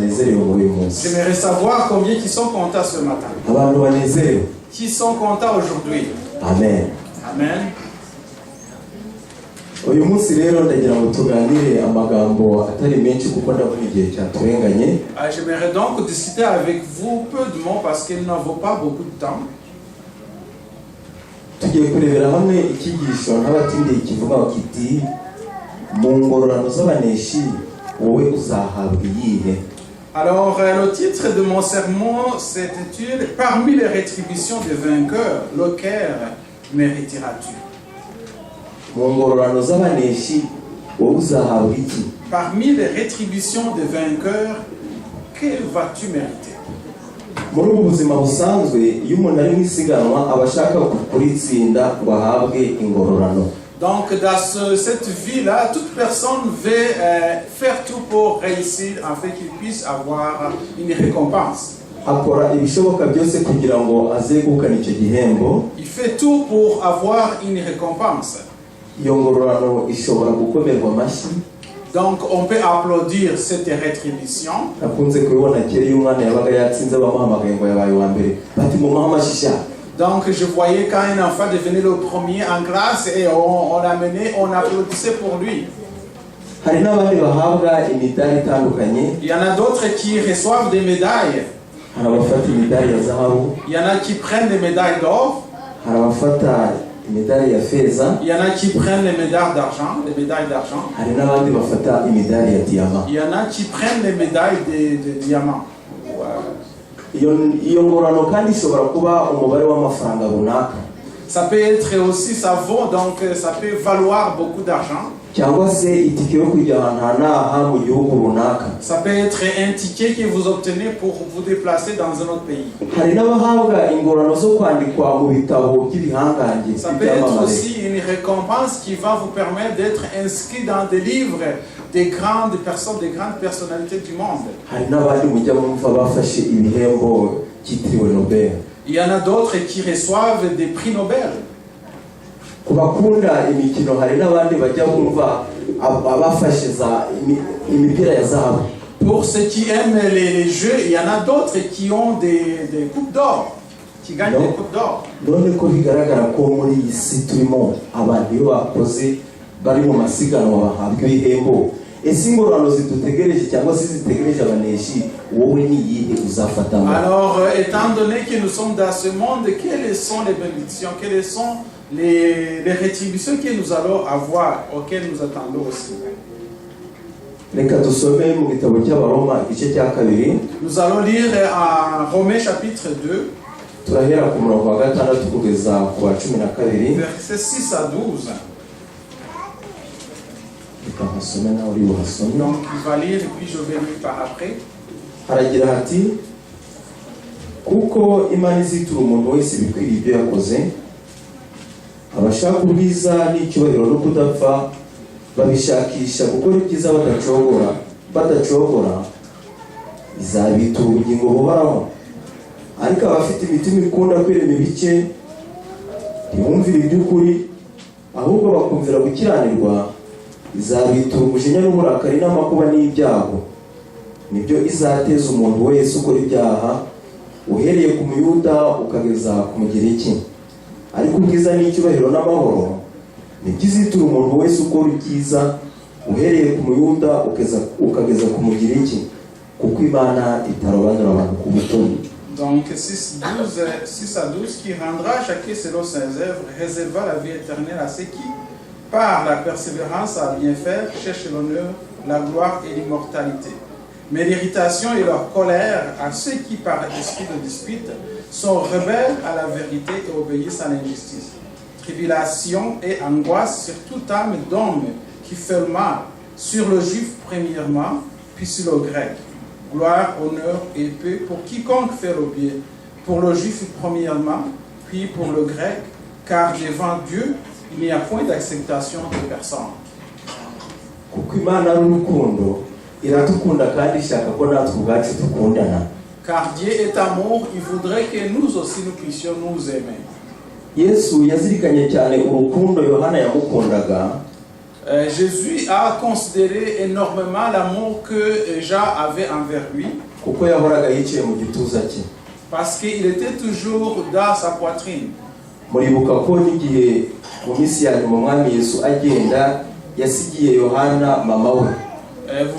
banezerewe muri uyu munsi. J'aimerais savoir combien qui sont contents ce matin. Abantu banezerewe. Qui sont contents aujourd'hui. Amen. Amen. Uyu munsi rero ndagira ngo tuganire amagambo atari menshi kuko ndabona igihe cyaturenganye. J'aimerais donc discuter avec vous peu de mots parce qu'il n'en vaut pas beaucoup de temps. Tugiye kurebera hamwe icyigisho ntabatindiye kivuga kiti mu ngororano z'abaneshi wowe uzahabwa iyihe? Alors, le titre de mon sermon s'intitule Parmi les rétributions des vainqueurs, lequel mériteras-tu? Mu ngororano z'abaneshi wowe uzahabwa iki? Parmi les rétributions des vainqueurs, que vas-tu mériter? Muri ubu buzima busanzwe iyo umuntu ari mu isiganwa aba ashaka kuritsinda ngo ahabwe ingororano. Donc, dans cette vie-là, toute personne veut faire tout pour réussir afin qu'il puisse avoir une récompense. Akora ibishoboka byose kugira ngo azegukane icyo gihembo. Il fait tout pour avoir une récompense. Iyo ngororano ishobora gukomerwa amashyi. Donc, on peut applaudir cette rétribution. Nakunze kubibona kera iyo umwana yabaga yatsinze bamuhamagaye ngo yabaye uwa mbere bati mumuhe amashyi sha. Donc, je voyais quand un enfant devenait le premier en classe et on l'amenait, on applaudissait pour lui. Hari n'abandi bahabwa imidari itandukanye. Il y en a d'autres qui reçoivent des médailles. Hari abafata imidari ya zahabu. Il y en a qui prennent des médailles d'or. Hari abafata imidari ya feza. Il y en a qui prennent les médailles d'argent, les médailles d'argent. Hari n'abandi bafata imidari ya diyama. Il y en a qui prennent les médailles de diamants. Ouais. Iyo iyo ngororano kandi ishobora kuba umubare w'amafaranga runaka. Ça peut être aussi, ça vaut, donc ça peut valoir beaucoup d'argent. Cyangwa se itike yo kujya ahantu aha n'aha mu gihugu runaka. Ça peut être un ticket que vous obtenez pour vous déplacer dans un autre pays. Hari n'abahabwa ingororano zo kwandikwa mu bitabo by'ibihangange Ça peut être by'ibyamamare. Aussi une récompense qui va vous permettre d'être inscrit dans des livres des grandes personnes, des grandes personnalités du monde. Hari n'abandi mujya mwumva bafashe ibihembo byitiriwe Nobel. Il y en a d'autres qui reçoivent des prix Nobel. Ku bakunda imikino hari n'abandi bajya bumva ab- abafashe za imi- imipira ya zahabu. Pour ceux qui aiment les jeux, il y en a d'autres qui ont des coupes d'or, qui gagnent Non. des coupes d'or. None ko bigaragara ko muri iyi si turimo abantu iyo bakoze bari mu masiganwa bahabwa ibihembo ese ingororano zidutegereje cyangwa se zitegereje abaneshi wowe ni iyihe uzafatamo? Alors, étant donné que nous sommes dans ce monde, quelles sont les bénédictions, quelles sont les rétributions que nous allons avoir, auxquelles nous attendons aussi? Reka dusome mu gitabo cy'Abaroma igice cya kabiri. Nous allons lire en Romains chapitre 2, Turahera ku murongo wa gatandatu kugeza ku wa cumi na kabiri. Versets 6 à 12. Reka mpasome nawe uri buhasome. Donc, il va lire et puis je vais lire par après. Haragira hati kuko Imana izitura umuntu wese ibikwiriye ibyo yakoze abashaka ubwiza n'icyubahiro no kudapfa babishakisha gukora ibyiza badacogora badacogora izabitura ubugingo buhoraho ariko abafite imitima ikunda kwirema ibice ntibumvire iby'ukuri ahubwo bakumvira gukiranirwa izabitura umujinya n'uburakari n'amakuba n'ibyago nibyo izateza umuntu wese ukora ibyaha uhereye ku Muyuda ukageza ku Mugiriki ariko ubwiza n'icyubahiro n'amahoro nibyo izitura umuntu wese ukora ibyiza uhereye ku Muyuda ukageza ku Mugiriki kuko Imana itarobanura abantu ku butoni. Donc 6, 12, 6 à 12, qui rendra chacun selon ses œuvres, réserva la vie éternelle à ceux qui, par la persévérance à bien faire, cherchent l'honneur, la gloire et l'immortalité. Mais l'irritation et leur colère à ceux qui, par esprit de dispute, sont rebelles à la vérité et obéissent à l'injustice. Tribulation et angoisse sur toute âme d'homme qui fait le mal, sur le juif premièrement, puis sur le grec. Gloire, honneur et paix pour quiconque fait le bien, pour le juif premièrement, puis pour le grec, car devant Dieu, il n'y a point d'acceptation de personne. Kuko Imana ari urukundo iradukunda kandi ishaka ko natwe ubwacu dukundana. Car Dieu est amour, il voudrait que nous aussi nous puissions nous aimer. Yesu yazirikanye cyane urukundo Yohana yamukundaga. Jésus a considéré énormément l'amour que Jean avait envers lui kuko yahoraga yicaye mu gituza cye. Parce qu'il était toujours dans sa poitrine. Muribuka ko n'igihe mu minsi ya nyuma umwami Yesu agenda yasigiye Yohana mama we.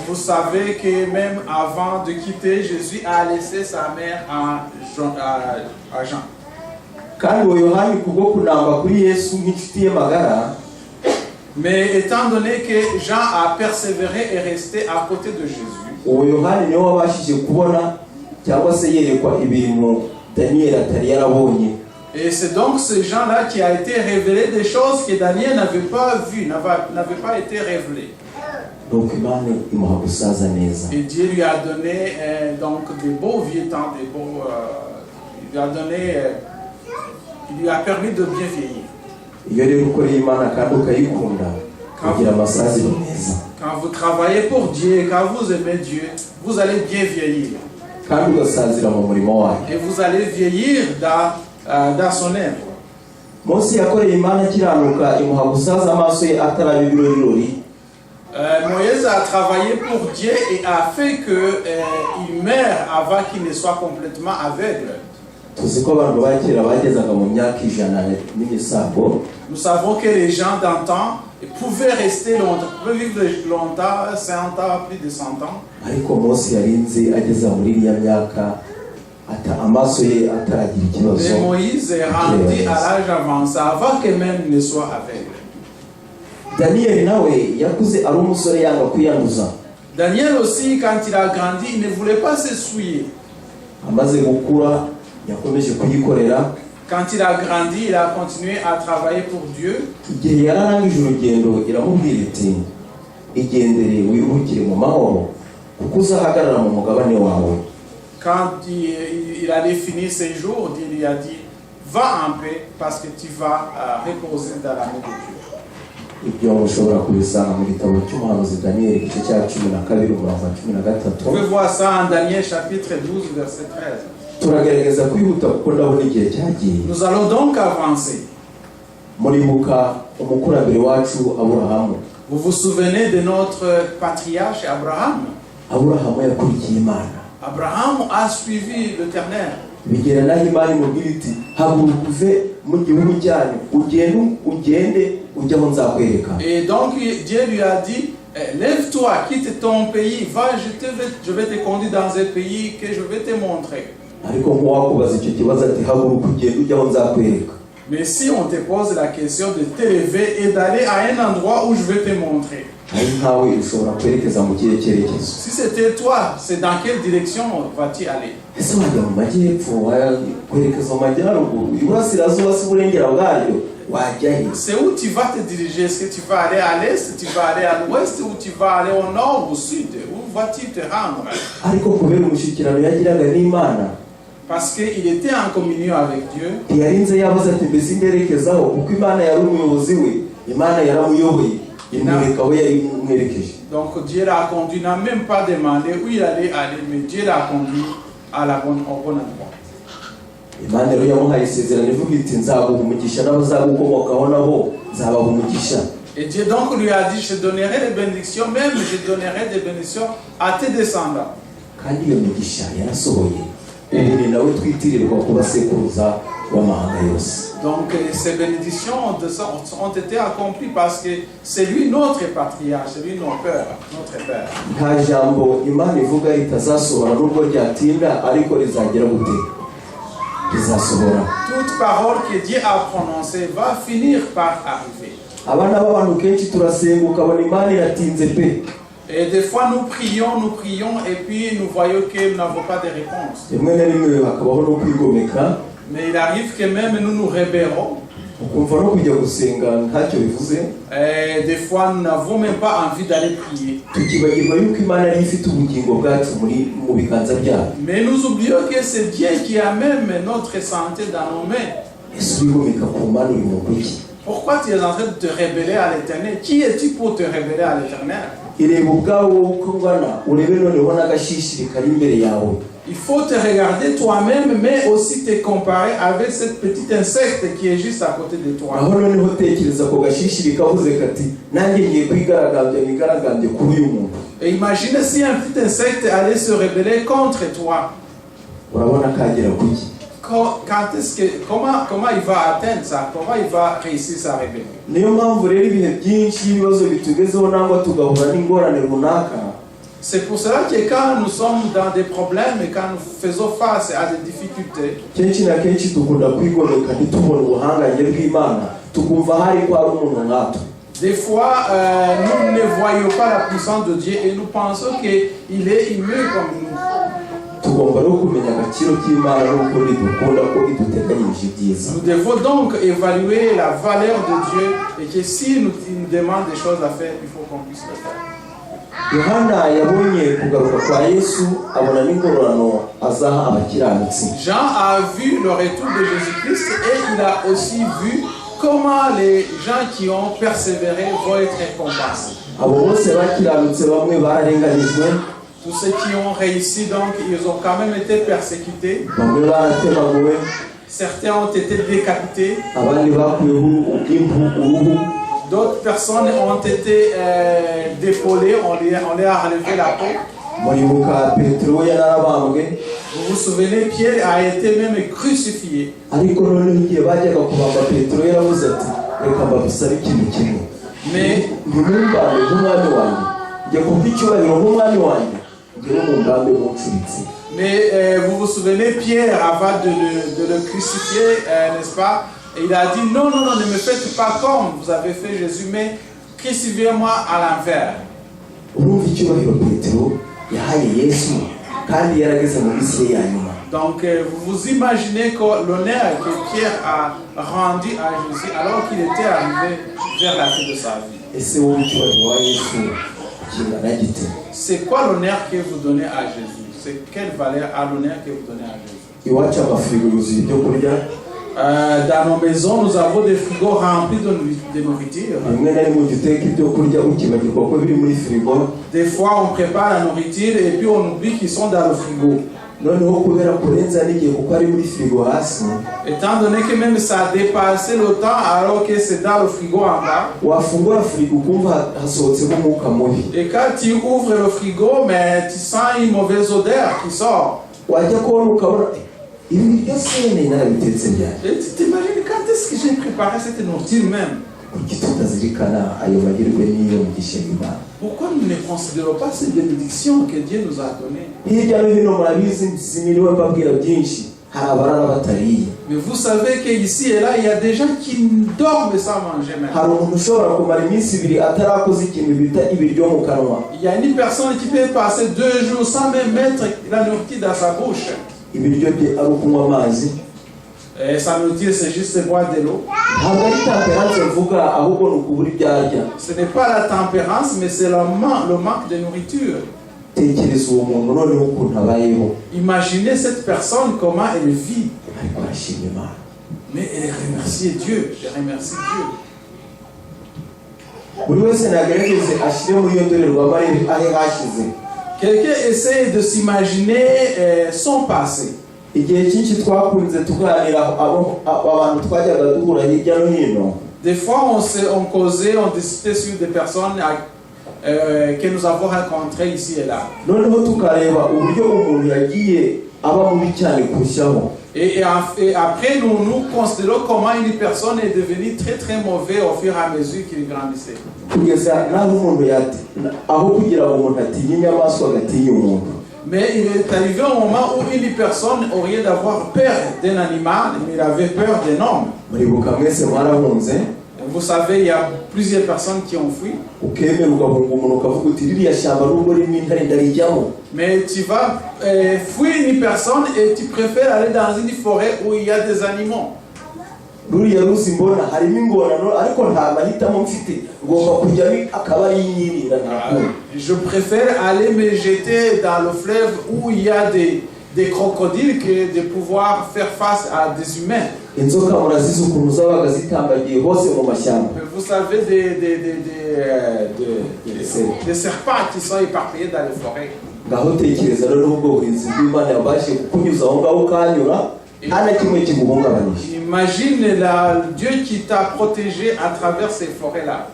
Vous savez que même avant de quitter, Jésus a laissé sa mère à Jean. Kandi uwo Yohani kubwo kunamba kuri Yesu nk'inshuti ye magara, Mais étant donné que Jean a persévéré et resté à côté de Jésus, uwo Yohani niwe wabashije kubona cyangwa se yerekwa ibintu Daniyeli atari yarabonye. Et c'est donc ce Jean-là qui a été révélé des choses que Daniel n'avait pas vues, n'avait pas été révélées. Nuko Imana imuha gusaza neza. Et Dieu lui a donné donc des beaux vieux temps, il lui a donné, il lui a permis de bien vieillir. Iyo rero ukoreye Imana kandi ukayikunda ugira amasaziro meza. Quand vous travaillez pour Dieu, quand vous aimez Dieu, vous allez bien vieillir. Kandi ugasazira mu murimo wayo. Et vous allez vieillir dans son œuvre. Mose yakoreye Imana akiranuka imuha gusaza amaso ye ataraba ibirorirori. Moïse a travaillé pour Dieu et a fait que il meure avant qu'il ne soit complètement aveugle. Tuzi ko abantu ba kera bagezaga mu myaka 100 n'imisago. Nous savons que les gens d'antan pouvaient rester longtemps, pouvaient vivre longtemps, 100 ans, plus de 100 ans. Ariko Mose yarinze ageza muri iriya myaka ata amaso ye ataragira ikibazo. Mais Moïse est rendu à l'âge avancé avant que même ne soit aveugle. Daniyeli nawe yakuze ari umusore yanga kwiyanduza. Daniel aussi, quand il a grandi, il ne voulait pas se souiller. Amaze gukura yakomeje kuyikorera. Quand il a grandi, il a continué à travailler pour Dieu. Igihe yararangije urugendo iramubwira iti igendere wiruhukire mu mahoro kuko uzahagarara mu mugabane wawe. Quand il allait finir ses jours, Dieu lui a dit, va en paix parce que tu vas reposer dans la main de Dieu. Ibyo mushobora kubisanga mu gitabo cy'umuhanuzi Daniyeli igice cya 12 umurongo wa 13. Vous pouvez voir ça en Daniel chapitre 12, verset 13. Turagerageza kwihuta kuko ndabona igihe cyagiye. Nous allons donc avancer. Muribuka umukurambere wacu Aburahamu. Vous vous souvenez de notre patriarche Abraham? Aburahamu yakurikiye Imana. Abraham a suivi l'Éternel. Bigera n'aho Imana imubwira iti haguruka uve mu gihugu cyanyu ugende ugende ujye aho nzakwereka. Et donc Dieu lui a dit, lève-toi, quitte ton pays, va, je vais te conduire dans un pays que je vais te montrer. Ariko nk'uwakubaza icyo kibazo ati haguruka ugende ujye aho nzakwereka, Mais si on te pose la question de t'élever et d'aller à un endroit où je vais te montrer, ari nkawe ushobora kwerekeza mu kihe cyerekezo? Si c'était toi, c'est dans quelle direction vas-tu aller? Ese wajya mu majyepfo wakwerekeza mu majyaruguru iburasirazuba se uburengera bwaryo wajya he? C'est où tu vas te diriger? Est-ce que tu vas aller à l'est, tu vas aller à l'ouest ou tu vas aller au nord ou au sud? Où vas-tu te rendre? Ariko kubera umushyikirano yagiraga n'Imana, Parce qu'il était en communion avec Dieu. Ntiyarinze yabaza ati mbese nderekezaho kuko Imana yari umuyobozi we Imana yaramuyoboye imwereka aho yari imwerekeje. Donc Dieu l'a conduit, n'a même pas demandé où il allait aller, mais Dieu l'a conduit au bon endroit. Imana rero yamuhaye isezerano ivuga iti nzaguha umugisha n'abazagukomokaho nabo nzabaha umugisha. Et Dieu donc lui a dit, je donnerai les bénédictions, même je donnerai des bénédictions à tes descendants. Kandi iyo migisha yarasohoye ubu ni nawe twitirirwa kuba sekuruza w'amahanga yose. Donc ces bénédictions ont été accomplies parce que c'est lui notre patriarche, c'est lui notre père, notre père. Nta jambo Imana ivuga ritazasohora nubwo ryatinda ariko rizagera gute rizasohora. Toute parole que Dieu a prononcée va finir par arriver. Abana b'abantu kenshi turasenga ukabona Imana iratinze pe. Et des fois nous prions, nous prions et puis nous voyons que nous n'avons pas de réponse. Rimwe na rimwe hakabaho no kwigomeka. Mais il arrive que même nous nous rébellons. Ukumva no kujya gusenga ntacyo bivuze. Et des fois nous n'avons même pas envie d'aller prier. Tukibagirwa yuko Imana ariyo ifite ubugingo bwacu muri mu biganza byayo. Mais nous oublions que c'est Dieu qui a même notre santé dans nos mains. Ese wigomeka ku Mana uri mu kuki? Pourquoi tu es en train de te rébeller à l'Éternel? Qui es-tu pour te rébeller à l'Éternel? Ireba ubwawe wowe uko ungana, urebe noneho n'agashishiri kari imbere yawe. Il faut te regarder toi-même, mais aussi te comparer avec cette petite insecte qui est juste à côté de toi. Aho noneho tekereza ako gashishiri kavuze kati nanjye ngiye kwigaragambya, nigaragambye kuri uyu muntu. Et imagine si un petit insecte allait se rebeller contre toi. Urabona kagera kuki? Quand est-ce que, comment il va atteindre ça? Comment il va réussir sa rébellion? Niyo mpamvu rero ibihe byinshi iyo ibibazo bitugezeho nangwa tugahura n'ingorane runaka, C'est pour cela que quand nous sommes dans des problèmes et quand nous faisons face à des difficultés, kenshi na kenshi dukunda kwigomeka, ntitubone ubuhangange bw'Imana, tukumva hari ko hari umuntu nkatwe. Des fois, nous ne voyons pas la puissance de Dieu et nous pensons qu'il est humain comme nous. Tugomba no kumenya agaciro k'Imana n'ukundi dukunda ko iduteganyirije ibyiza. Nous devons donc évaluer la valeur de Dieu et que s'il nous demande des choses à faire, il faut qu'on puisse le faire. Yohana yabonye kugaruka kwa Yesu, abona n'ingororano azaha abakiranutsi. Jean a vu le retour de Jésus-Christ et il a aussi vu comment les gens qui ont persévéré vont être récompensés. Abo bose bakiranutse, bamwe bararenganijwe, Tous ceux qui ont réussi, donc, ils ont quand même été persécutés. Bamwe baratemaguwe, Certains ont été décapités. Abandi bakuyeho impu uruhu. D'autres personnes ont été dépolées, on les a enlevé la peau. Muribuka Petero we yarabambwe. Vous vous souvenez, Pierre a été même crucifié. Ariko noneho igihe bajyaga kubamba Petero yaravuze ati reka mbabusabe ikintu kimwe, Mais ntimumbambe nk'umwami wanjye, njye kubw'icyubahiro nk'umwami wanjye, njyewe mumbambe muncuritse. Mais vous vous souvenez, Pierre, avant de le crucifier, n'est-ce pas, il a dit: non, non, non, ne me faites pas comme vous avez fait Jésus, mais crucifiez-moi à l'envers. Urumva icyubahiro Petero yahaye Yesu kandi yarageze mu minsi ye ya nyuma. Donc, vous vous imaginez que l'honneur que Pierre a rendu à Jésus alors qu'il était arrivé vers la fin de sa vie. Ese wowe icyubahiro wa Yesu kingana gite? C'est quoi l'honneur que vous donnez à Jésus? C'est quelle valeur à l'honneur que vous donnez à Jésus? Iwacu amafirigo yuzuye ibyo kurya. Dans nos maisons, nous avons des frigos remplis de nourriture. Rimwe na rimwe ujya uteka ibyo kurya ukibagirwa ko biri muri firigo. Des fois, on prépare la nourriture et puis on oublie qu'ils sont dans le frigo. Noneho kubera kurenza n'igihe kuko ari muri firigo hasi, Étant donné que même ça a dépassé le temps alors que c'est dans le frigo en bas. Wafungura firigo ukumva hasohotsemo umwuka mubi. Et quand tu ouvres le frigo, mais tu sens une mauvaise odeur qui sort. Wajya kubona ukabona "Eh, ibi biryo sene narabitetse ryari?" Et tu t'imagines quand est-ce que j'ai préparé cette nourriture même? Kuki tutazirikana ayo mahirwe n'iyo migisha y'Imana? Pourquoi nous ne considérons pas ces bénédictions que Dieu nous a données? Hirya no hino murabizi, siniriwe mbabwira byinshi, hari abarara batariye. Mais vous savez qu'ici et là, il y a des gens qui dorment sans manger même. Hari umuntu ushobora kumara iminsi 2 atarakoze ikintu bita ibiryo mu kanwa. Il y a une personne qui peut passer 2 jours sans même mettre la nourriture dans sa bouche. Ibiryo bye ari ukunywa amazi. Et sa nourriture, c'est juste boire de l'eau. Ntabwo ari tempérance mvuga, ahubwo ni ukubura ibyo arya. Ce n'est pas la tempérance, mais c'est le manque de nourriture. Tekereza uwo muntu noneho ukuntu abayeho. Imaginez cette personne, comment elle vit. Ariko arashima Imana. Mais elle remercie Dieu. Je remercie Dieu. Buri wese nagerageze ashyire muri iyo ndorerwamo arebe ahe hashize. Quelqu'un essaie de s'imaginer son passé. Igihe cyinshi twakunze tuganira abo abantu twajyaga duhura hirya no hino, Des fois, on causait, on discutait sur des personnes que nous avons rencontrées ici et là. Noneho tukareba uburyo umuntu yagiye aba mubi cyane kurushaho. Et après, nous nous considérons comment une personne est devenue très très mauvaise au fur et à mesure qu'il grandissait. Kugeza n'aho umuntu yati aho kugira ngo umuntu atinye inyamaswa agatinya umuntu. Mais il est arrivé un moment où une personne, au lieu d'avoir peur d'un animal, mais il avait peur d'un homme. Muribuka mwese mwarahunze. Vous savez, il y a plusieurs personnes qui ont fui. Ukemera ugahunga umuntu ukavuga uti ririya shyamba nubwo ririmo intare ndarijyamo. Mais tu vas fuir une personne et tu préfères aller dans une forêt où il y a des animaux. Ruriya ruzi mbona harimo ingona ariko nta mahitamo mfite, ngomba kujyamo akaba ari inyirira nta kundi. Je préfère aller me jeter dans le fleuve où il y a des, des crocodiles que de pouvoir faire face à des humains. Inzoka murazizi ukuntu zabaga zitambagiye hose mu mashyamba. Mais vous savez, des serpents qui sont éparpillés dans les forêts. Ngaho tekereza rero ubwo burinzi bw'Imana yabashije kukunyuza aho ngaho ukanyura nta na kimwe kiguhungabanije. Imagine Dieu qui t'a protégé à travers ces forêts-là.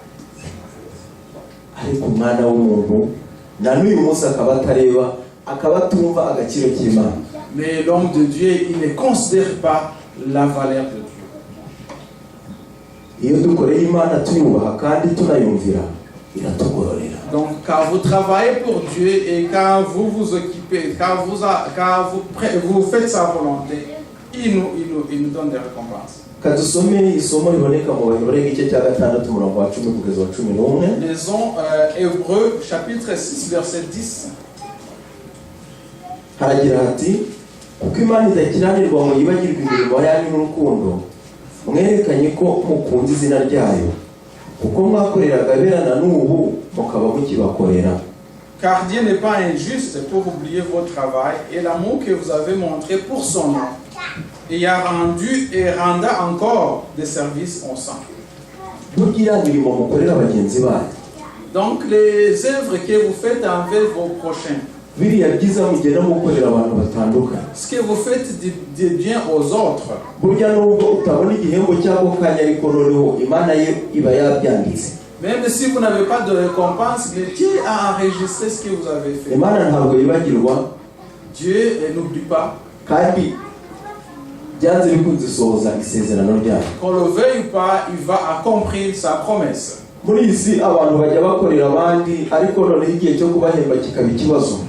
Ariko umwana w'umuntu na n'uyu munsi akaba atareba akaba atumva agaciro k'Imana. Mais l'homme de Dieu, il ne considère pas la valeur de Dieu. Iyo dukoreye Imana tuyubaha kandi tunayumvira iratugororera. Donc, quand vous travaillez pour Dieu et quand vous vous occupez, quand vous faites sa volonté, il nous donne des récompenses. Kadusome isomo riboneka mu Baheburayo igice cya gatandatu umurongo wa cumi kugeza wa cumi n'umwe. Lisons Hébreux chapitre 6, verset 10. Haragira hati kuko Imana idakiranirwa ngo yibagirwe imirimo yanyu n'urukundo mwerekanye ko mukunda izina ryayo kuko mwakoreraga abera na n'ubu mukaba mukibakorera. Car Dieu n'est pas injuste pour oublier votre travail et l'amour que vous avez montré pour son nom, et a rendu et rendant encore des services aux saints. Burya iriya mirimo mukorera bagenzi banyu, Donc les œuvres que vous faites envers vos prochains, biriya byiza mugenda mukorera abantu batandukanye, ce que vous faites de bien aux autres, burya nubwo utabona igihembo cy'ako kanya ariko noneho Imana ye iba yabyanditse. Même si vous n'avez pas de récompense, mais Dieu a enregistré ce que vous avez fait. Imana ntabwo yibagirwa. Dieu n'oublie pas. Kandi byanze bikunze isohoza isezerano ryayo. Qu'on le veuille ou pas, il va accomplir sa promesse. Muri iyi si abantu bajya bakorera abandi ariko noneho igihe cyo kubahemba kikaba ikibazo.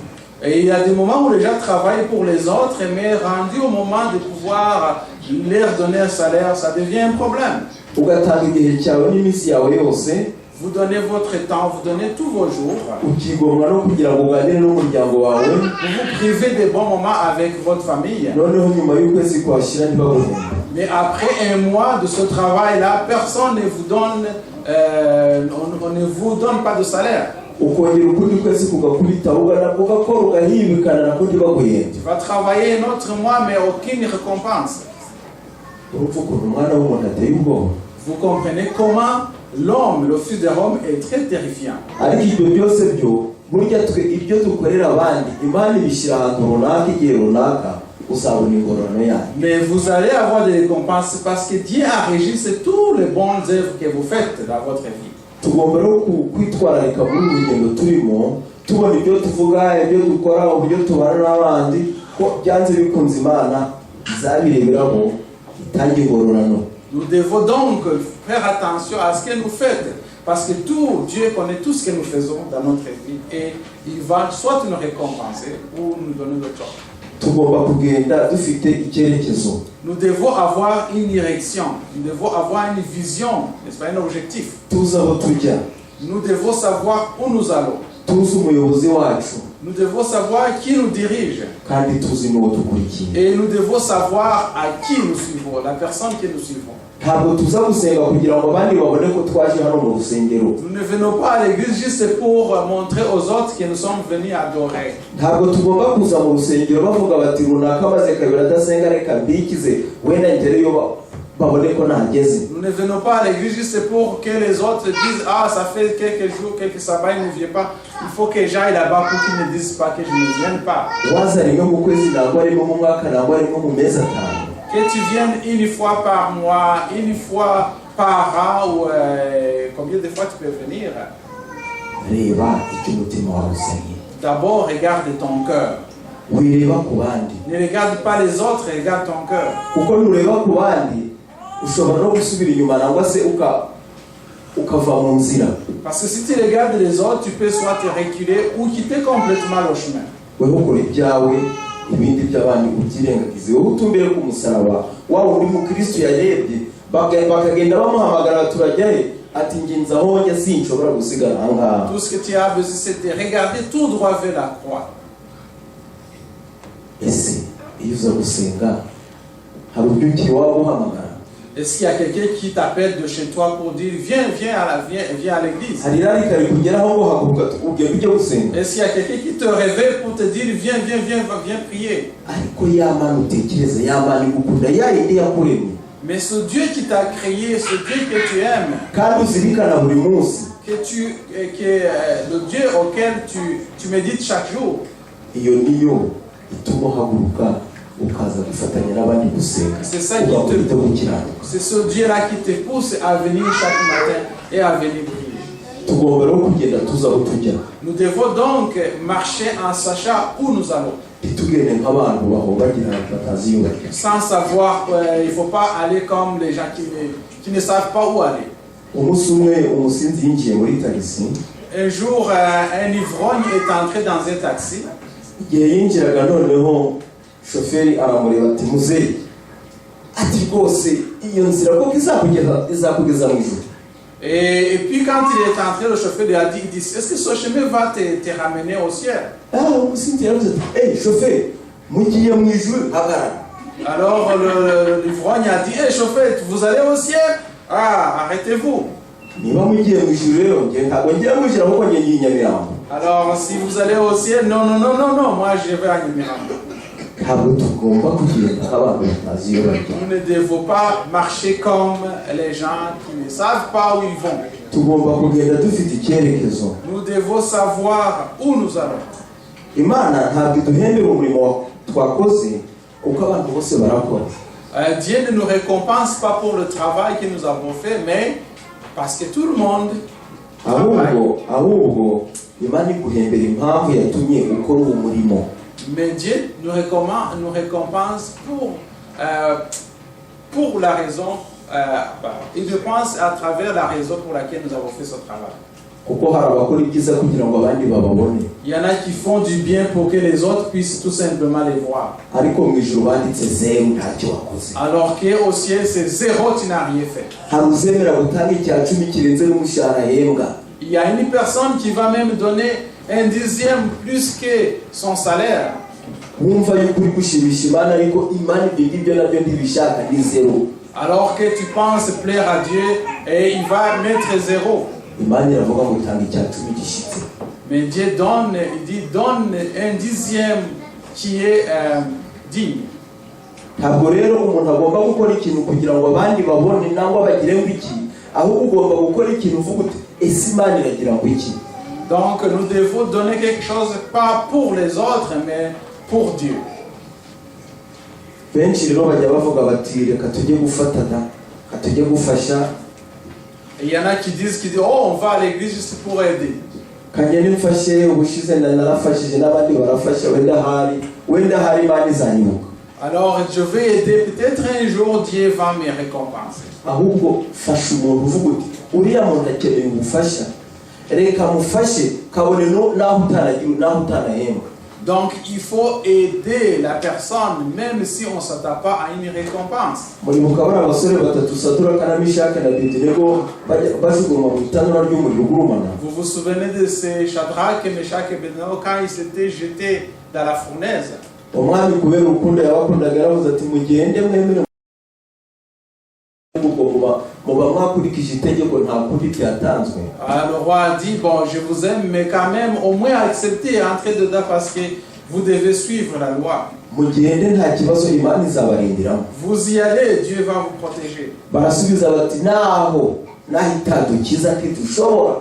Et il y a des moments où les gens travaillent pour les autres, mais rendu au moment de pouvoir leur donner un salaire, ça devient un problème. Ugatanga igihe cyawe n'iminsi yawe yose, Vous donnez votre temps, vous donnez tous vos jours, ukigomwa no kugira ngo uganire n'umuryango wawe, vous vous privez des bons moments avec votre famille. Noneho nyuma y'ukwezi kwashira ntibaguhembe. Mais après un mois de ce travail-là, personne ne vous donne, on ne vous donne pas de salaire. Ukongera ukundi kwezi kugakubita ugakora ugahibikana nako ntibaguhembe. Tu vas travailler un autre mois, mais aucune récompense. Urumva ukuntu umwana w'umuntu ateye ubwoba. Vous comprenez comment l'homme, le fils de l'homme, est très terrifiant. Ariko ibyo byose byo burya twe ibyo dukorera abandi Imana ibishyira ahantu runaka igihe runaka uzabona ingororano yayo. Mais vous allez avoir des récompenses parce que Dieu enregistre toutes les bonnes œuvres que vous faites dans votre vie. Tugomba rero kwitwararika muri uru rugendo turimo tubona ibyo tuvuga ibyo dukora uburyo tubana n'abandi ko byanze bikunze Imana izabireberaho itanga ingororano. Nous devons donc faire attention à ce que nous faisons. Parce que tout, Dieu connaît tout ce que nous faisons dans notre vie et il va soit nous récompenser ou nous donner le tort. Tugomba kugenda dufite icyerekezo. Nous devons avoir une direction, nous devons avoir une vision, n'est-ce pas, un objectif. Tuzi aho tujya. Nous devons savoir où nous allons. Tuzi umuyobozi wacu. Nous devons savoir qui nous dirige. Kandi tuzi n'uwo dukurikiye. Et nous devons savoir à qui nous suivons, la personne que nous suivons. Ntabwo tuza gusenga kugira ngo abandi babone ko twaje hano mu rusengero. Nous ne venons pas à l'église juste pour montrer aux autres que nous sommes venus adorer. Ntabwo tugomba kuza mu rusengero bavuga bati runaka maze kabiri adasenga reka mbikize wenda ngereyo babone ko nageze. Nous ne venons pas à l'église juste pour que les autres disent: Ah, ça fait quelques jours, quelques sabbats, il ne vient pas. Il faut que j'aille là-bas pour qu'ils ne disent pas que je ne vienne pas. Waza rimwe mu kwezi ntabwo arimo mu mwaka ntabwo arimo mu mezi atanu. Que tu viennes une fois par mois, une fois par an, ou combien de fois tu peux venir. Reba icyo umutima wawe usabye. D'abord, regarde ton cœur. Wireba ku bandi. Ne regarde pas les autres, regarde ton cœur. Kuko nureba ku bandi ushobora no gusubira inyuma nangwa se uka ukava mu nzira. Parce que si tu regardes les autres, tu peux soit te reculer ou quitter complètement le chemin. Weho ukora ibyawe ibindi by'abandi ubyirengagize wowe utumbere ku musaraba wa wundi mukristo yarebye bakagenda bamuhamagara turajyahe ati njye nzi aho njya sinshobora gusigara aha ngaha. Tout ce que tu as besoin, c'est de regarder tout droit vers la croix. Ese iyo uza gusenga hari ubyukiye waba uhamagara? Est-ce qu'il y a quelqu'un qui t'appelle de chez toi pour dire: Viens, viens à la, viens, viens à l'église? Hari irarika rikugeraho ngo haguruka ugende ujye gusenga? Est-ce qu'il y a quelqu'un qui te réveille pour te dire: Viens, viens, viens, viens prier? Ariko ya Mana utekereza, ya Mana igukunda, ya yindi yakuremye, Mais ce Dieu qui t'a créé, ce Dieu que tu aimes, kandi uzirikana buri munsi, qui est le Dieu auquel tu médites chaque jour, iyo niyo ituma uhaguruka ukaza gufatanya n'abandi gusenga, C'est ça qui ugakora te- ibyo gukiranuka. C'est ce Dieu-là qui te pousse à venir chaque matin et à venir prier. Tugomba rero kugenda tuzi aho tujya. Nous devons donc marcher en sachant où nous allons. Ntitugende nk'abantu bahobagira batazi iyo bajya. Sans savoir, il ne faut pas aller comme les gens qui ne savent pas où aller. Umunsi umwe umusinzi yinjiye muri tagisi. Un jour, un ivrogne est entré dans un taxi. Igihe yinjiraga noneho shoferi aramureba ati: "Muzeyi," ati, "rwose iyo nzira koko izakugeza izakugeza mu ijuru?" Et puis quand il est entré, le chauffeur lui a dit, il dit: Est-ce que ce chemin va te ramener au ciel? Ah, umusinzi yaravuze ati: "Eyi shoferi, mugiye mu ijuru? Hagarara." Alors l'ivrogne a dit: Hé chauffeur, vous allez au ciel? Ah, arrêtez-vous. Niba mugiye mu ijuru rero, njye ntabwo ngiye mu ijuru, ahubwo njye ngiye i Nyamirambo." Alors si vous allez au ciel, non, non, non, non, non, moi je vais à Nyamirambo. Ntabwo tugomba kugenda nk'abantu batazi iyo bajya. Nous ne devons pas marcher comme les gens qui ne savent pas où ils vont. Tugomba kugenda dufite icyerekezo. Nous devons savoir où nous allons. Imana ntabwo iduhembera umurimo twakoze kuko abantu bose barakora. Dieu ne nous récompense pas pour le travail que nous avons fait, mais parce que tout le monde travaille. Ahubwo Imana iguhembera impamvu yatumye ukora uwo murimo. Mais Dieu nous récompense pour la raison, bah, il récompense à travers la raison pour laquelle nous avons fait ce travail. Kuko hari abakora ibyiza kugira ngo abandi bababone. Il y en a qui font du bien pour que les autres puissent tout simplement les voir. Ariko mu ijuru banditse zeru, ntacyo wakoze. Alors qu'au ciel, c'est zéro, tu n'as rien fait. Hari uzemera gutanga icya cumi kirenze n'umushahara ahembwa. Il y a une personne qui va même donner un dixième plus que son salaire. Wumva yuko uri gushimisha Imana, ariko Imana ibyo ngibyo nabyo ntibishaka, ni zeru. Alors que tu penses plaire à Dieu et il va mettre zéro. Imana iravuga ngo tanga icya cumi gishyitse. Mais Dieu donne, il dit: donne un dixième qui est digne. Ntabwo rero umuntu agomba gukora ikintu kugira ngo abandi babone nangwa bagire ngo iki, ahubwo ugomba gukora ikintu uvuga uti: "Ese Imana iragira ngo iki?" Donc nous devons donner quelque chose pas pour les autres, mais pour Dieu. Benshi rero bajya bavuga bati: "Reka tujye gufatana, reka tujye gufasha." Et il y en a qui disent: Oh, on va à l'église juste pour aider. Kanjye nimfashe, ubushize na narafashije n'abandi barafasha, wenda ahari Imana izanyibuka. Alors je vais aider, peut-être un jour Dieu va me récompenser. Ahubwo fasha umuntu uvuga uti: "Uriya muntu akeneye ubufasha, reka mufashe," kabone no naho utanagira naho utanahembwa. Donc il faut aider la personne même si on ne s'attend pas à une récompense. Muribuka bariya abasore batatu, Saduraka na Mishake na Abedenego, bajya- bajugunywa mu itanura ry'umuriro ugurumana? Vous vous souvenez de ces Shadrach, Meshach et Abednego quand ils s'étaient jetés dans la fournaise? Umwami kubera urukundo yabakundaga yaravuze ati: "Mugende mwemere ubwo muba muba mwakurikije itegeko, nta kundi ryatanzwe." Ah, le roi a dit: Bon, je vous aime, mais quand même, au moins acceptez et entrez dedans parce que vous devez suivre la loi. Mugende nta kibazo, Imana izabarindiramo. Vous y allez, Dieu va vous protéger. Barasubiza bati: "Naho naho itadukiza ntidushobora."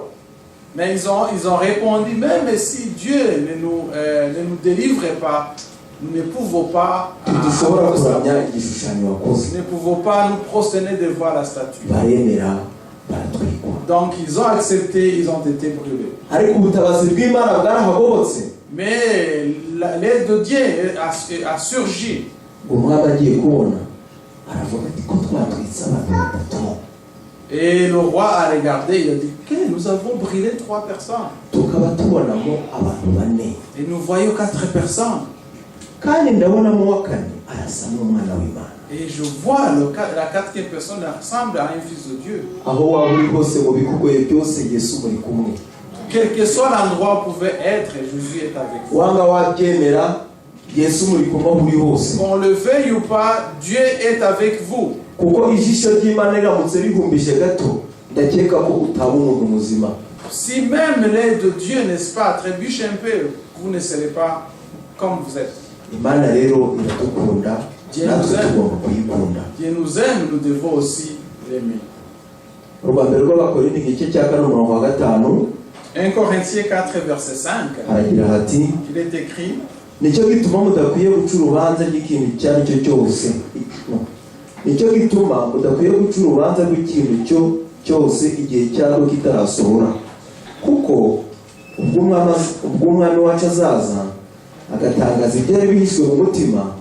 Mais ils ont répondu: Même si Dieu ne nous délivre pas, nous ne pouvons pas, Ntidushobora kuramya igishushanyo wakoze. nous ne pouvons pas nous prosterner devant la statue. Baremera baratwikwa. Donc ils ont accepté, ils ont été brûlés. Ariko ubutabazi bw'Imana bwarahagobotse. Mais l'aide de Dieu a surgi. Umwami agiye kubona aravuga ati: "Ko twatwitse abantu batatu, Et le roi a regardé, il a dit: Ok, nous avons brûlé trois personnes. Tukaba tubonamo abantu bane, Et nous voyons quatre personnes. Kandi ndabonamo uwa kane arasa n'umwana w'Imana." Et je vois la quatrième personne ressemble à un fils de Dieu. Aho waba uri hose mu bikugoye byose, Yesu muri kumwe. Quel que soit l'endroit où vous pouvez être, Jésus est avec vous. Wanga wabyemera, Yesu muri kumwe aho uri hose. Qu'on le veuille ou pas, Dieu est avec vous. Kuko ijisho ry'Imana riramutse rihumbije gato, ndakeka ko utaba umuntu muzima. Si même l'œil de Dieu, n'est-ce pas, trébuche un peu, vous ne serez pas comme vous êtes. Imana rero iradukunda, natwe tugomba kuyikunda. Dieu nous aime, nous devons aussi l'aimer. Urwa mbere rw'Abakorinti, igice cya kane, umurongo wa gatanu, 1 Corinthiens 4, verset 5, haragira hati: il est écrit: Nicyo gituma mudakwiye guca urubanza rw'ikintu icyo ari cyo cyose. No. Nicyo gituma mudakwiye guca urubanza rw'ikintu cyo cyose igihe cyarwo kitarasohora, kuko ubwo Umwami wacu azaza agatangaza ibyari bihishwe mu mutima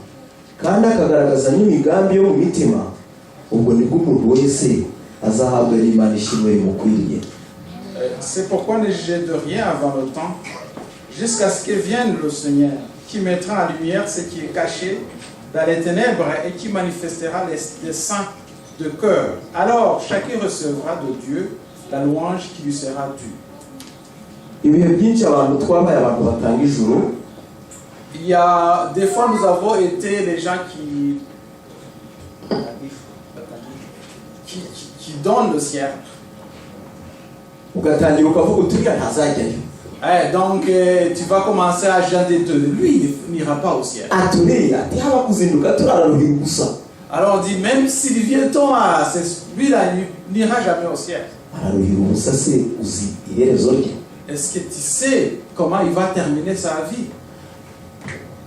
kandi akagaragaza n'imigambi yo mu mitima, ubwo nibwo umuntu wese azahabwa n'Imana ishimwe rimukwiriye. C'est pourquoi ne jugez de rien avant le temps, jusqu'à ce que vienne le Seigneur, qui mettra en lumière ce qui est caché dans les ténèbres et qui manifestera les desseins de cœur. Alors chacun recevra de Dieu la louange qui lui sera due. Ibihe byinshi abantu twabaye abantu batanga ijuru. Il y a des fois, nous avons été les gens qui donnent le ciel. Ugatangira ukavuga uti uriya ntazajyayo. Eh, donc tu vas commencer à jeter de lui, il n'ira pas au ciel. Ati uriya ati haba kuzinduka turararuhira ubusa. Alors on dit, même s'il vient tôt, ah, c'est lui-là, il n'ira jamais au ciel. Araruhira ubusa se, uzi iherezo rye? Est-ce que tu sais comment il va terminer sa vie?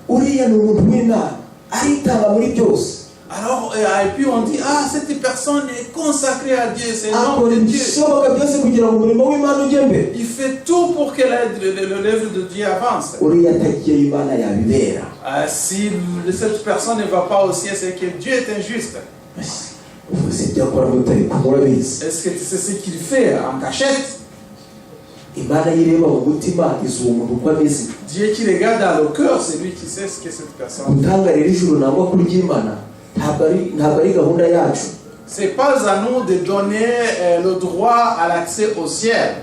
Uriya ni umuntu w'Imana, aritanga muri byose. Alors, et puis on dit, ah, cette personne est consacrée à Dieu, c'est un homme Akora de Dieu. Ibishoboka byose kugira ngo umurimo w'Imana ujye mbere. Il fait tout pour que l'œuvre de Dieu avance. Uriya atagiyeyo Imana yabibera. Si cette personne ne va pas au ciel, c'est que Dieu est injuste. Ubu se ibyo akora mutari kumwe urabizi? Est-ce que tu sais ce qu'il fait en cachette? Imana yireba mu mutima, izi uwo muntu uko ameze. Dieu qui regarde dans le cœur, c'est lui qui sait ce que cette personne. Gutanga rero ijuru nangwa kuryimana ntabwo ari gahunda yacu. C'est pas à nous de donner le droit à l'accès au ciel.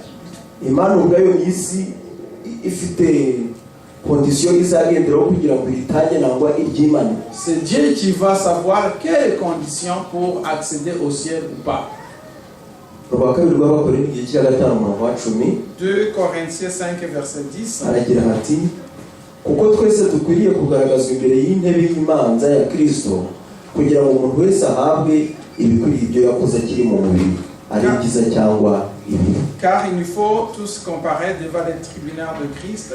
Imana ubwayo mu isi ifite condition izagenderaho kugira ngo iritange nangwa iryimane. C'est Dieu qui va savoir quelles conditions pour accéder au ciel ou pas. Urwa kabiri rw'Abakorinto, igice cya gatanu, umurongo wa 10, 2 Corinthiens 5, verset 10. Aragira ati: Kuko twese dukwiriye kugaragazwa imbere y'intebe y'imanza ya Kristo, kugira ngo umuntu wese ahabwe ibikwiriye ibyo yakoze akiri mu mubiri, ari ibyiza cyangwa ibibi. Car il nous faut tous comparaître devant le tribunal de Christ,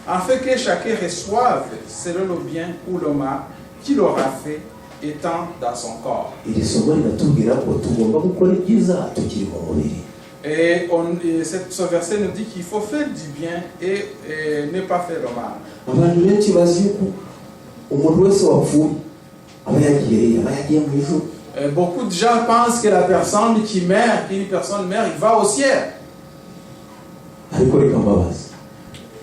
afin que chacun reçoive selon le bien ou le mal qu'il aura fait étant dans son corps. Iri somo riratubwira ko tugomba gukora ibyiza tukiri mu mubiri. Et ce verset nous dit qu'il faut faire du bien et ne pas faire le mal. Abantu benshi bazi yuko umuntu wese wapfuye aba yagiye, aba yagiye mu ijuru. Beaucoup de gens pensent que la personne qui meurt, qu'une personne meurt, il va au ciel. Ariko reka mbabaze,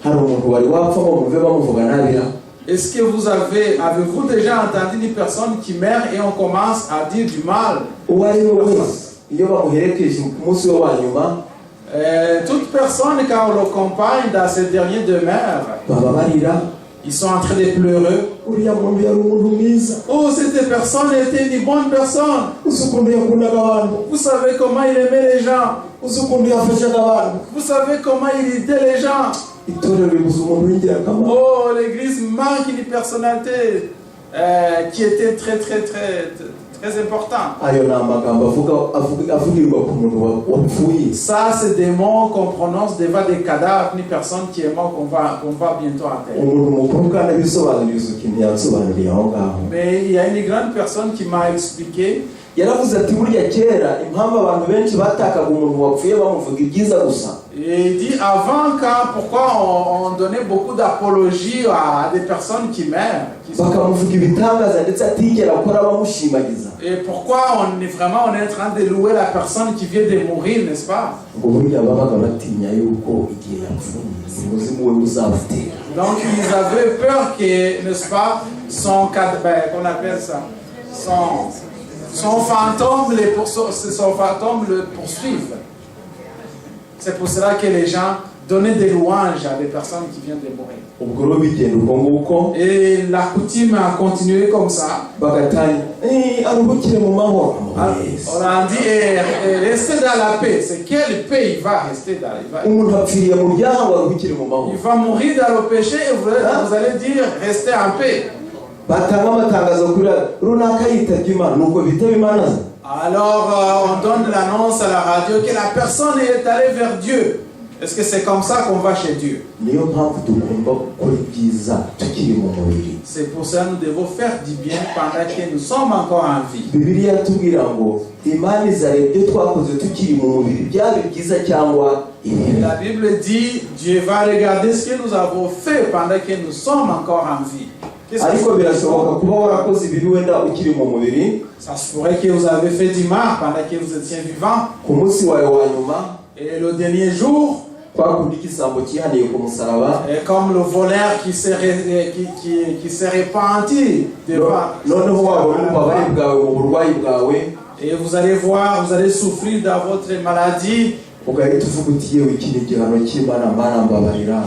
hari umuntu wari wapfa ngo muve bamuvuga nabi ra? Est-ce que vous avez, avez-vous déjà entendu une personne qui meurt et on commence à dire du mal? Uwo ari we wese iyo bamuherekeje ku munsi we wa nyuma, Toute personne, quand on l'accompagne dans cette dernière demeure, baba barira. Ils sont en train de pleurer. Uriya muntu yari umuntu mwiza. Oh, cette personne était une bonne personne. Uzi ukuntu yakundaga abantu. Vous savez comment il aimait les gens. Uzi ukuntu yafashaga abantu. Vous savez comment il aidait les gens. Itorero ribuze umuntu w'ingirakamaro. Oh, l'église manque une personnalité qui était très, très, très, très importante. Ayo ni amagambo avuga avugirwa ku muntu wapfuye. Ça, c'est des mots qu'on prononce devant des cadavres, une personne qui est morte qu'on va bientôt enterrer. Umuntu mukuru kandi abisobanuriza ikintu yansobanuriye aho ngaho. Mais il y a une grande personne qui m'a expliqué. Yaravuze ati burya kera impamvu abantu benshi batakaga umuntu wapfuye bamuvuga ibyiza gusa, Et il dit avant, quand, pourquoi on donnait beaucoup d'apologie à des personnes qui meurent. Bakamuvuga ibitangaza ndetse atigera akora bamushimagiza, Et pourquoi on est vraiment on est en train de louer la personne qui vient de mourir, n'est-ce pas? Ngo burya babaga batinya yuko igihe yapfuye umuzimu we uzabatera. Donc ils avaient peur que, n'est-ce pas, son ben, qu'on appelle ça, son fantôme le poursuive. C'est pour cela que les gens donner des louanges à des personnes qui viennent de mourir. Ubwo rero bigenda uko nguko. Et la coutume a continué comme ça. Bagatangira "Eh, aruhukire mu mahoro." Yes. On a dit, eh, eh, restez dans la paix. C'est quelle paix il va rester dans il va, Umuntu apfiriye mu byaha ngo aruhukire mu mahoro. Il va mourir dans le péché et vous, vous allez dire, restez en paix. Batanga amatangazo kuri runaka yitabye Imana nuko bitaba Imana. Alors, on donne l'annonce à la radio que la personne est allée vers Dieu. Est-ce que c'est comme ça qu'on va chez Dieu? Niyo mpamvu tugomba gukora ibyiza tukiri mu mubiri. C'est pour ça que nous devons faire du bien pendant que nous sommes encore en vie. Bibiliya iratubwira ngo Imana izareba ibyo twakoze tukiri mu mubiri byaba ibyiza cyangwa ibibi. La Bible dit, Dieu va regarder ce que nous avons fait pendant que nous sommes encore en vie. Qu'est-ce que Ariko birashoboka kuba warakoze ibibi wenda ukiri mu mubiri. Ça se pourrait que vous avez fait du mal pendant que vous étiez vivant. Ku munsi wawe wa nyuma, Et le dernier jour, kwa kundi igisambo cyihaniye ku musaraba, et comme le voleur qui s'est ré- qui s'est repenti devant, noneho wabona ububabare bwawe mu burwayi bwawe, et vous allez voir, vous allez souffrir dans votre maladie. Ugahita uvuga uti yewe iki ni igihano cy'Imana, Mana mbabarira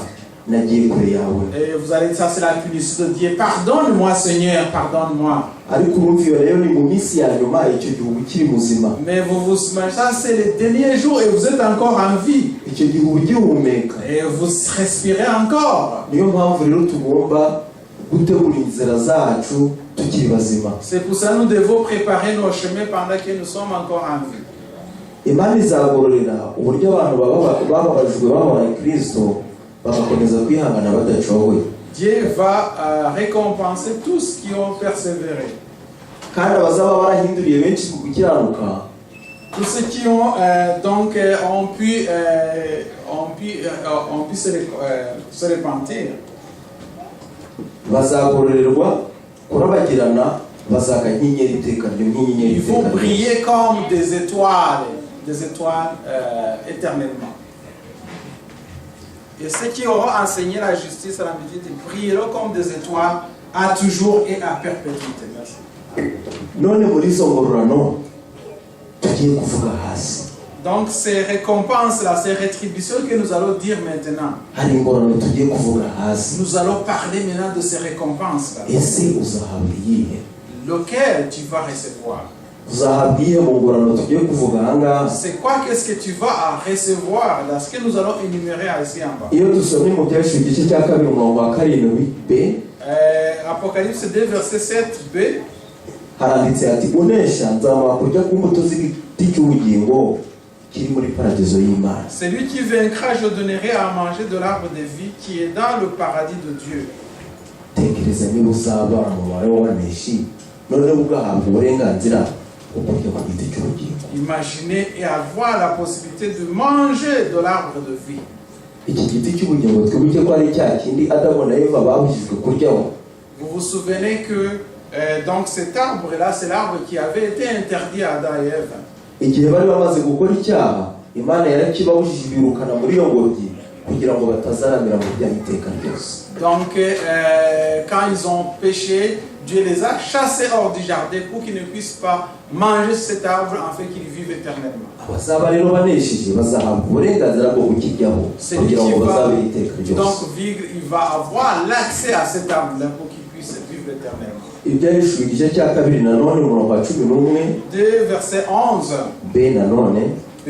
nagiye kure yawe. Et vous allez dire, ça c'est la punition de Dieu. Pardonne-moi, Seigneur, pardonne-moi. Ariko urumva iyo rero ni mu minsi ya nyuma, icyo gihe uba ukiri muzima. Mais vous vous, ça c'est le dernier jour et vous êtes encore en vie. Icyo gihe uba ugihumeka. Et vous respirez encore. Niyo mpamvu rero tugomba gutegura inzira zacu tukiri bazima. C'est pour ça que nous devons préparer nos chemins pendant que nous sommes encore en vie. Imana izagororera uburyo abantu bababajwe babaye Kristo bagakomeza kwihangana badacogoye. Dieu va récompenser tous qui ont persévéré. Kandi abazaba barahinduriye benshi ku gukiranuka, Tous ceux qui ont donc ont pu se repentir. Bazagororerwa kurabagirana bazaka nk'inyenyeri iteka ryo nk'inyenyeri Ils vont iteka ryose. Briller comme des étoiles éternellement. Et ceux qui auront enseigné la justice à la multitude brilleront comme des étoiles à toujours et à perpétuité. Merci. None muri izo ngororano tugiye kuvuga hasi, Donc ces récompenses-là, ces rétributions que nous allons dire maintenant, hari ingororano tugiye kuvuga hasi. Nous allons parler maintenant de ces récompenses-là. Ese uzahabwa iyihe? Lequel tu vas recevoir? Uzahabwa iyihe mu ngororano tugiye kuvuga ahangaha? C'est quoi, qu'est-ce que tu vas à recevoir dans ce que nous allons énumérer ici en bas? Iyo dusomye mu Byahishuwe igice cya kabiri umurongo wa karindwi b, Apocalypse 2, verset 7b. Haranditse ati unesha nzamuha kurya ku mbuto z'igiti cy'ubugingo kiri muri paradizo y'Imana. Celui qui vaincra, je donnerai à manger de l'arbre de vie qui est dans le paradis de Dieu. Tekereza niba uzaba mu mubare w'abaneshi noneho ugahabwa uburenganzira bwo kurya ku giti cy'ubugingo. Imaginez et avoir la possibilité de manger de l'arbre de vie. Iki giti cy'ubugingo twibuke ko ari cya kindi Adamu na Eva babujijwe kuryaho. Vous vous souvenez que donc cet arbre-là, c'est l'arbre qui avait été interdit à Adam et Ève. Igihe bari bamaze gukora icyaha Imana yarakibabujije ibirukana muri iyo ngobyi kugira ngo batazaramira mu byaha iteka ryose. Donc quand ils ont péché, Dieu les a chassés hors du jardin pour qu'ils ne puissent pas manger cet arbre afin qu'ils vivent éternellement. Abazaba rero banesheje bazahabwa uburenganzira bwo kukiryaho Celui kugira qui ngo va bazabeho iteka ryose. Donc vivre, il va avoir l'accès à cet arbre-là pour qu'il puisse vivre éternellement. Ibyahishuwe igice cya kabiri nanone umurongo wa cumi n'umwe 2, verset 11. B nanone, B.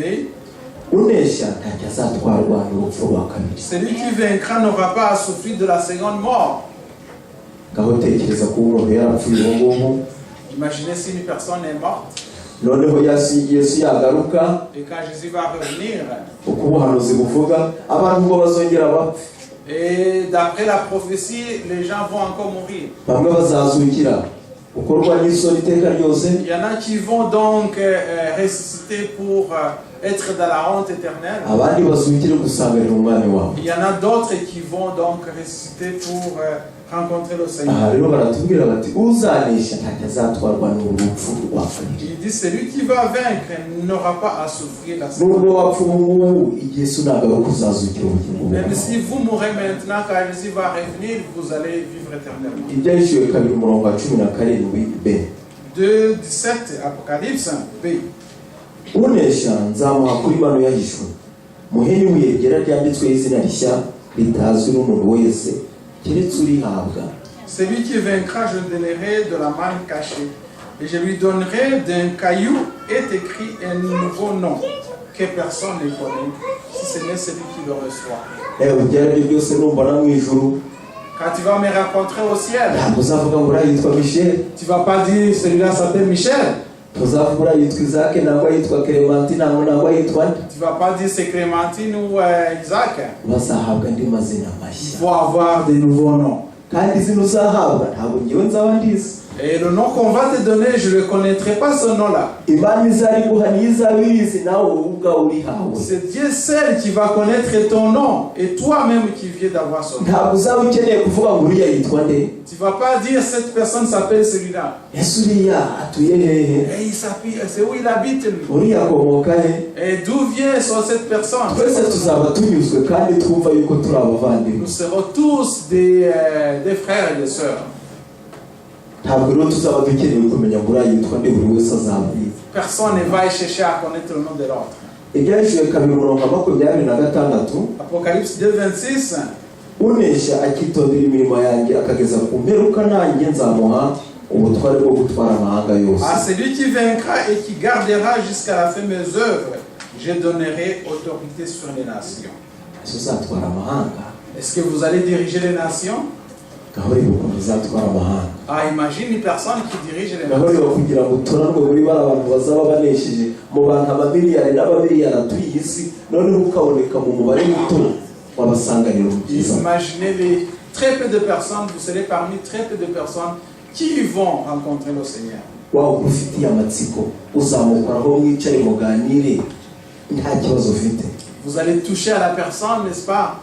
unesha ntacyo azatwarwa n'urupfu rwa kabiri. Celui qui vaincra n'aura pas à souffrir de la seconde mort. Ngaho tekereza kuba umuntu yarapfuye ubu ngubu, Imaginez si une personne est morte noneho Yesu Yesu yagaruka, et quand Jésus va revenir, uko ubuhanuzi buvuga abantu ngo bazongera bapfe. Et d'après la prophétie, les gens vont encore mourir. Bamwe bazazukira gukorwa n'isoni iteka ryose. Il y en a qui vont donc ressusciter pour être dans la honte éternelle. Abandi bazukire gusanganira umwami wabo. Il y en a d'autres qui vont donc ressusciter pour rencontrer le Seigneur. Aha rero baratubwira bati uzanesha ntacyo azatwarwa n'urupfu rwa kabiri. Il dit celui qui va vaincre n'aura pas à souffrir la seconde. Nubwo wapfa ubu ngubu igihe Yesu nagaruka uzazukira ubugingo Même buhoraho. Si vous mourrez maintenant, quand Jésus va revenir, vous allez vivre éternellement. Ibyahishuwe kabiri umurongo wa cumi na karindwi b. 2, 17, Apocalypse, B. Unesha nzamuha kuri manu yahishwe. Muhe n'ibuye ryera ryanditsweho izina rishya ritazwi n'umuntu wese keretse urihabwa. Celui qui vaincra, je le donnerai de la manne cachée. Et je lui donnerai d'un caillou est écrit un nouveau nom que personne ne connaît, si ce n'est celui qui le reçoit. Ewe, ibyo ari byo byose, numbona mu ijuru, Quand tu vas me rencontrer au ciel, ntabwo uzavuga ngo uriya yitwa Michel. Tu vas pas dire celui-là s'appelle Michel. Tuzavuga uriya yitwa Isaac, nangwa yitwa Clementine, nangwa yitwa nde. Tu vas pas dire c'est Clémentine ou Isaac. Bazahabwa andi mazina Il mashya. faut avoir des nouveaux noms. Kandi izina uzahabwa ntabwo ngewe nzaba ndizi. Et le nom qu'on va te donner, je ne connaîtrai pas ce nom-là. Imana izariguha niyo izaba irizi, nawe wowe ubwawe urihawe. C'est Dieu seul qui va connaître ton nom et toi-même qui viens d'avoir son nom. Ntabwo uzaba ukeneye kuvuga ngo uriya yitwa nde. Tu vas pas dire cette personne s'appelle celui-là. Ese uriya atuye hehe? Et il s'appelle, c'est où il habite lui. Uriya akomoka he? Et d'où vient cette personne? Twese tuzaba tunyuzwe kandi twumva yuko turi abavandimwe. Nous serons tous des frères et des sœurs. Ntabwo rero tuzaba dukeneye kumenya ngo uriya yitwa nde, buri wese azaba abizi. Personne ne va chercher à connaître le nom de l'autre. Ibyahishuwe 2 umurongo wa 26. Apocalypse 2, 26. Unesha akitondera imirimo yanjye akageza ku mperuka, nanjye nzamuha ubutware bwo gutwara amahanga yose. À celui qui vaincra et qui gardera jusqu'à la fin mes œuvres, je donnerai autorité sur les nations. Ese uzatwara amahanga? Est-ce que vous allez diriger les nations? Ngaho reba ukuntu uzatwara amahanga. Ah, imagine une personne qui dirige les Ngaho nations. reba kugira ngo utoranwe muri bariya bantu bazaba banesheje mu bantu amamiliyari n'amamiliyari atuye iyi si, noneho ukaboneka mu mubare muto wabasanganira umukiza. Imaginez les très peu de personnes, vous serez parmi très peu de personnes qui vont rencontrer le Seigneur. Waba ufitiye amatsiko, uzamukoraho mwicare muganire nta kibazo ufite. Vous allez toucher à la personne, n'est-ce pas,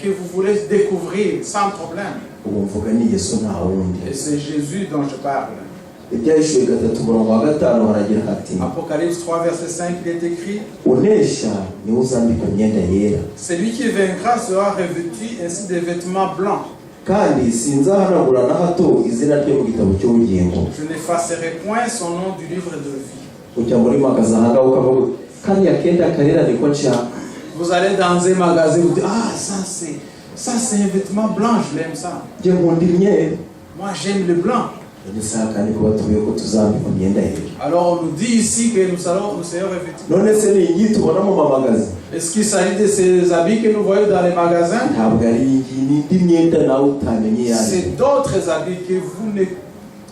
que vous voulez découvrir sans problème. Ubu mvuga ni Yesu, nta wundi. Et c'est Jésus dont je parle. Ibyahishuwe 3 umurongo wa 5 haragira hati: Apocalypse 3, verset 5, il est écrit: Unesha niwe uzambikwa imyenda yera. Celui qui vaincra sera revêtu ainsi des vêtements blancs. Kandi sinzahanagura na hato izina rye mu gitabo cy'ubugingo. Je n'effacerai point son nom du livre de vie. Ujya muri magasin ahangaha ukavuga uti, kariya kenda karera niko nshaka. Vous allez dans un magasin, vous dites, ah, ça c'est un vêtement blanc, je l'aime ça. Njye nkunda imyeru. Moi j'aime le blanc. None se aha kandi kuba tuvuye ko tuzambikwa imyenda yera? Alors on nous dit ici que nous serons revêtus. None se ni iyi tubona mu mamagazi? Est-ce qu'il s'agit de ces habits que nous voyons dans les magasins? Ntabwo ari iyi ngiyi, ni indi myenda nawe utamenye iyo ari yo. C'est d'autres habits que vous ne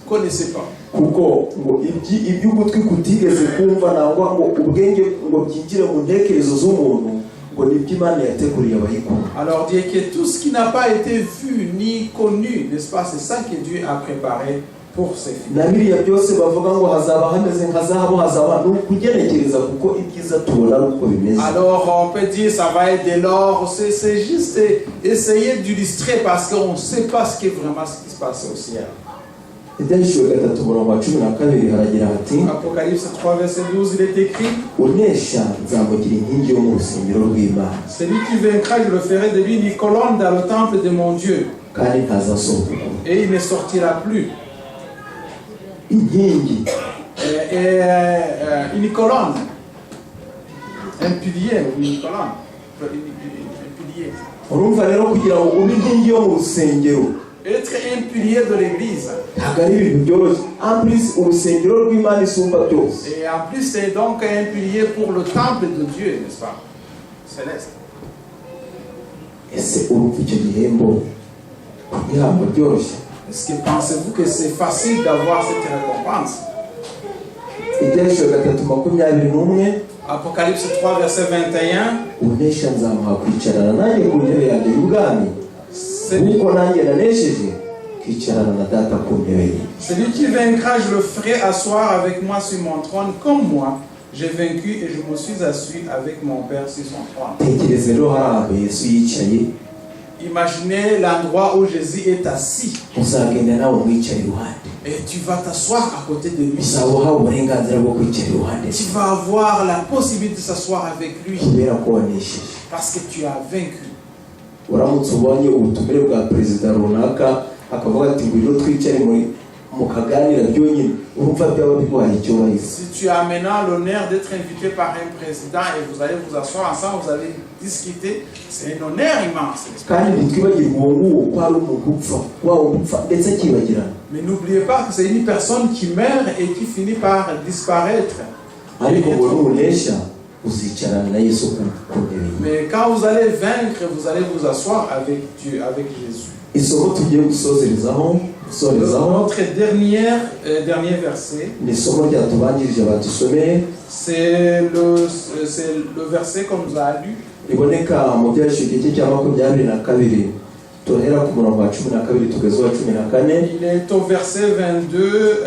connaissez pas. Kuko ngo iby'ugutwi kutigeze kumva nangwa ngo ubwenge ngo byinjire mu ntekerezo z'umuntu, ngo nibyo Imana yateguriye abayikunda. Alors dire que tout ce qui n'a pas été vu ni connu, n'est-ce pas, c'est ça que Dieu a préparé pour ses filles. Na biriya byose bavuga ngo hazaba hameze nka zahabu, hazaba ni ukugenekereza kuko ibyiza tubona ari uko bimeze. Alors on peut dire ça va être de l'or, c'est juste essayer d'illustrer parce qu'on ne sait pas ce qui est vraiment ce qui se passe au ciel. Ibyahishuwe 3 umurongo wa 12 haragira hati: Apocalypse 3, verset 12, il est écrit: Unesha nzamugira inkingi yo mu rusengero rw'Imana. Celui qui vaincra, je le ferai de lui une colonne dans le temple de mon Dieu, Kandi ntazasohoka ukundi. Et il ne sortira plus. Inkingi. Et une colonne, un pilier ou une colonne, un pilier. Urumva rero kugira ngo ube inkingi yo mu rusengero, Être un pilier de l'église. Ntabwo ari ibintu byoroshye, en plus urusengero rw'Imana isumba byose. Et en plus, c'est donc un pilier pour le temple de Dieu, n'est-ce pas? Céleste. Ese urumva icyo gihembo kugihabwa byoroshye? Est-ce que pensez-vous que c'est facile d'avoir cette récompense? Ibyahishuwe 3:21. Apocalypse 3, verset 21. Unesha nzamuha kwicarana nanjye ku ntebe yanjye y'ubwami, Celui, nk'uko nanjye nanesheje nkicarana na Data ku ntebe ye. Celui qui vaincra, je le ferai asseoir avec moi sur mon trône, comme moi, j'ai vaincu et je me suis assis avec mon Père sur son trône. Tekereza rero hari ahantu Yesu yicaye. Imaginez l'endroit où Jésus est assis Uzagenda nawe umwicara iruhande. Et tu vas t'asseoir à côté de lui. Uzaba uhawe uburenganzira bwo kwicara iruhande Tu vas avoir la possibilité de s'asseoir avec lui kubera ko wanesheje. Parce que tu as vaincu. Uramutse ubonye ubutumire bwa perezida runaka akavuga ati ngwino twicare muri mu mukaganira byonyine, urumva byaba biguhaye icyubahiro. Si tu as maintenant l'honneur d'être invité par un président et vous allez vous asseoir ensemble, vous allez discuter, c'est un honneur immense, n'est-ce pas? Kandi ntitwibagirwe uwo nguwo ko ari umuntu upfa, wa wundi upfa ndetse akibagirana. Mais n'oubliez pas que c'est une personne qui meurt et qui finit par disparaître. Ariko ngo nunesha uzicarana na Yesu ku ntebe ye. Mais quand vous allez vaincre, vous allez vous asseoir avec Dieu, avec Jésus. Isomo tugiye gusorezaho Notre dernier verset, ni isomo ryatubanjirije badusomeye, c'est le verset qu'on nous a lu. Riboneka mu Byahishuwe igice cya 22, turahera ku murongo wa 12 tugeze uwa 14. Il est au verset 22,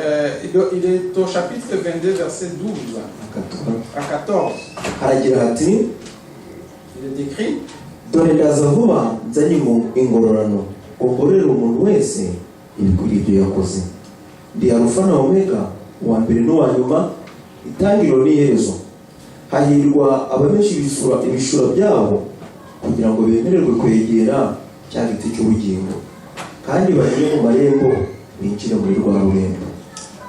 il est au chapitre 22, verset 12 à 14. Haragira hati: Il est écrit: Dore ndaza vuba nzanye ingororano ngo ngororere umuntu wese ibikwiriye ibyo yakoze. Ndi Alufa na Omega, uwa mbere n'uwa nyuma, itangiriro n'iherezo. Hahirwa abamesha ibishura byabo kugira ngo bemererwe kwegera cya giti cy'ubugingo kandi banyure mu marembo binjire muri rwa rurembo.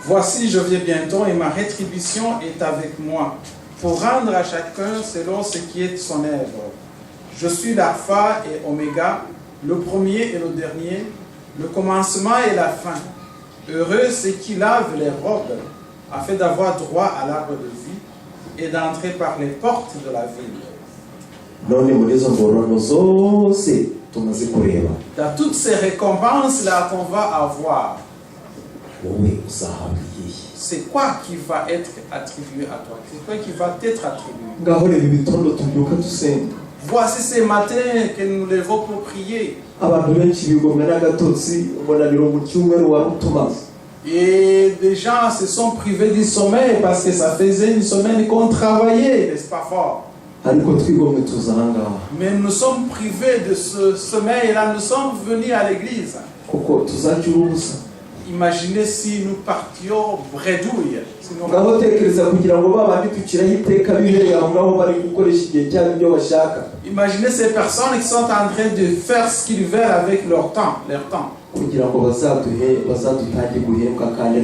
Voici, je viens bientôt et ma rétribution est avec moi pour rendre à chacun selon ce qui est son œuvre. Je suis l'Alpha et Oméga, le premier et le dernier, le commencement et la fin. Heureux ceux qui lavent les robes, afin d'avoir droit à l'arbre de vie et d'entrer par les portes de la ville. None muri izo ngororano zose tumaze kureba, Dans toutes ces récompenses-là qu'on va avoir, wowe uzahabwa iyihe? C'est quoi qui va être attribué à toi? C'est quoi qui va t'être attribué? Ngaho reba ibitondo tubyuka dusenga. Voici ces matins que nous levons pour prier. Abantu benshi bigomwa n'agatotsi, umunaniro mu cyumweru wari utumaze. Et des gens se sont privés du sommeil parce que ça faisait une semaine qu'on travaillait, n'est-ce pas, fort? Ariko twigomwe tuza ahangaha. Mais nous sommes privés de ce sommeil-là, nous sommes venus à l'église. Kuko tuzacyura ubusa. Imaginez si nous partions bredouille. Si nous- Ngaho tekereza kugira ngo ba bandi duciraho iteka bibereye aho ngaho bari gukoresha igihe cyabo ibyo bashaka. Imaginez ces personnes qui sont en train de faire ce qu'ils veulent avec leur temps, leur temps. Kugira ngo bazaduhe bazadutange guhembwa kandi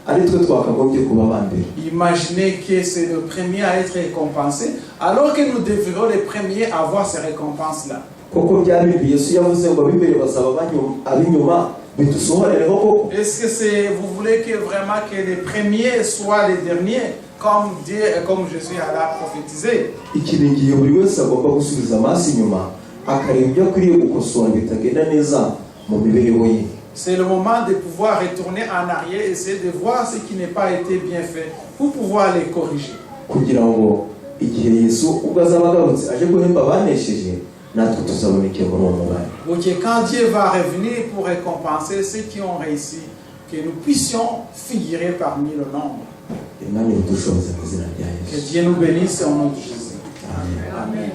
ari twe twakagombye kuba aba mbere. Imaginez que c'est le premier à être récompensé, alors que nous devrions les premiers à avoir ces récompenses-là. Koko bya bindi Yesu yavuze ngo ab'imbere bazaba ab'inyuma bidusohorereho koko? Est-ce que c'est, vous voulez que vraiment que les premiers soient les derniers, comme Dieu, comme Jésus l'a prophétisé? Iki ni igihe buri wese agomba gusubiza amaso inyuma akareba ibyo akwiriye gukosora bitagenda neza mu mibereho ye. C'est le moment de pouvoir retourner en arrière, essayer de voir ce qui n'est pas été bien fait pour pouvoir les corriger. Kugira ngo igihe Yesu ubwo azaba agarutse aje guhemba abanesheje natwe tuzaboneke muri uwo mubare. Ok, quand Dieu va revenir pour récompenser ceux qui ont réussi, que nous puissions figurer parmi le nombre. Imana ibidushoboze mu izina rya Que Yesu. Dieu nous bénisse au nom de Jésus. Amen. Amen.